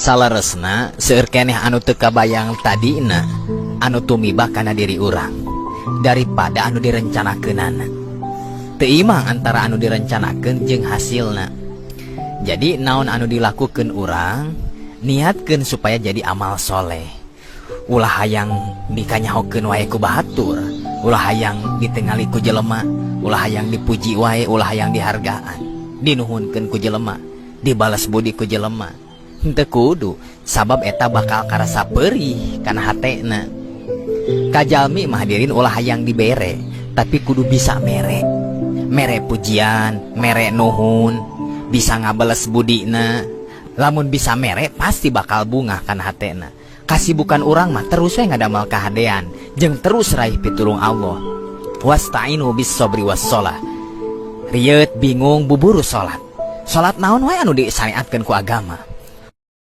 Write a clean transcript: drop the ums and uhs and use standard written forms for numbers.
Saleresna seueur keneh anu teu kabayang tadina anu tumiba kana diri urang daripada anu direncanakeunana. Teu imang antara anu direncanakeun jeung hasilna. Jadi naon anu dilakukeun urang, niatkeun supaya jadi amal soleh. Ulah hayang dikanyahokeun wae ku batur, ulah hayang ditengali ku jelema, ulah hayang dipuji wae, ulah hayang dihargaan, dinuhunkeun ku jelema, dibalas budi ku jelema. Henteu kudu, sabab eta bakal karasa perih kana hatena. Kajalmi mah, hadirin, ulah hayang dibere, tapi kudu bisa mere. Mere pujian, mere nuhun, bisa ngabales budina. Lamun bisa mere, pasti bakal bungah kana hatena. Kasibukan urang mah terus we ngadamel kahadean jeung terus raih pitulung Allah. Wasta'inu bis sabri was sholah. Rieut, bingung, buburu salat. Salat naon wae anu disyariatkeun ku agama.